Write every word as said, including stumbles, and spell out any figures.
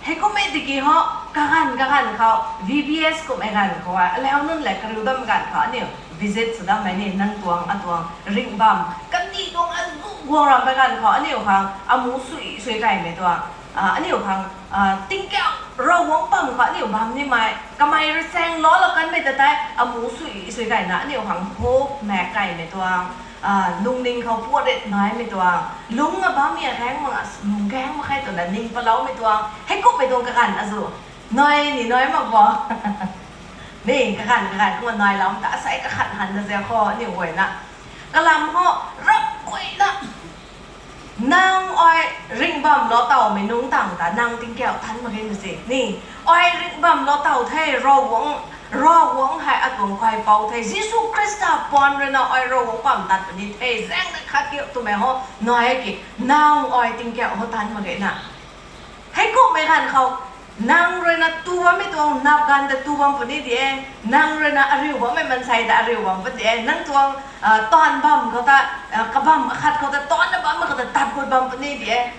Heikum e tiki ho, kaganv kaganv khou, V B S kummei ganv khou e, alau nunc le kariu dam ganv khou aniu visit sw dammei ni, nang tuang, atuang ringh bam, kandih tuang azu guang rammei ganv khou aniu khang amu sui sui kaymei tuang, aniu khang tingkauh Ravguangc bam khou aniu bam nimei, kamei rui chaeng lou lou kanmei ta tei amu sui sui kayna aniu khang hope maek kaymei tuang, lungning khou puat rit naimei tuang, lungc a bammei a gaeng mak a, lung gaeng mak khe twna ning paloumei tuang, heikumhmei tuang kaganv azu nai ni nai mak bo. Ni kaganv kaganv kumna nailoumei ta asei kakhat hanna ze khou aniu guayna kalam khou rap guayna nang ai ringh bamlou tawmei nungc tang ta nang tingkauh than mak ge na se ni. Ai ringh bamlou taw the, Ravguangc, Ravguangc hei atuang kaipouc the, Jisu Khrista puan rui na ai Ravguangc bam tat puni the, zaeng na khat kiu twmei ho nai ki, nang ai tingkauh ho than mak ge na. Heikumhmei ganv khou, nang rui na tu bammei tuang nap ganv ta tu bam puni di e, nang rui na ariu bammei mansei ta ariu bam puni di e, nang tuang taanv bam khou ta, kabam akhat khou ta taanv na bammei khou ta tat gut bam puni di e.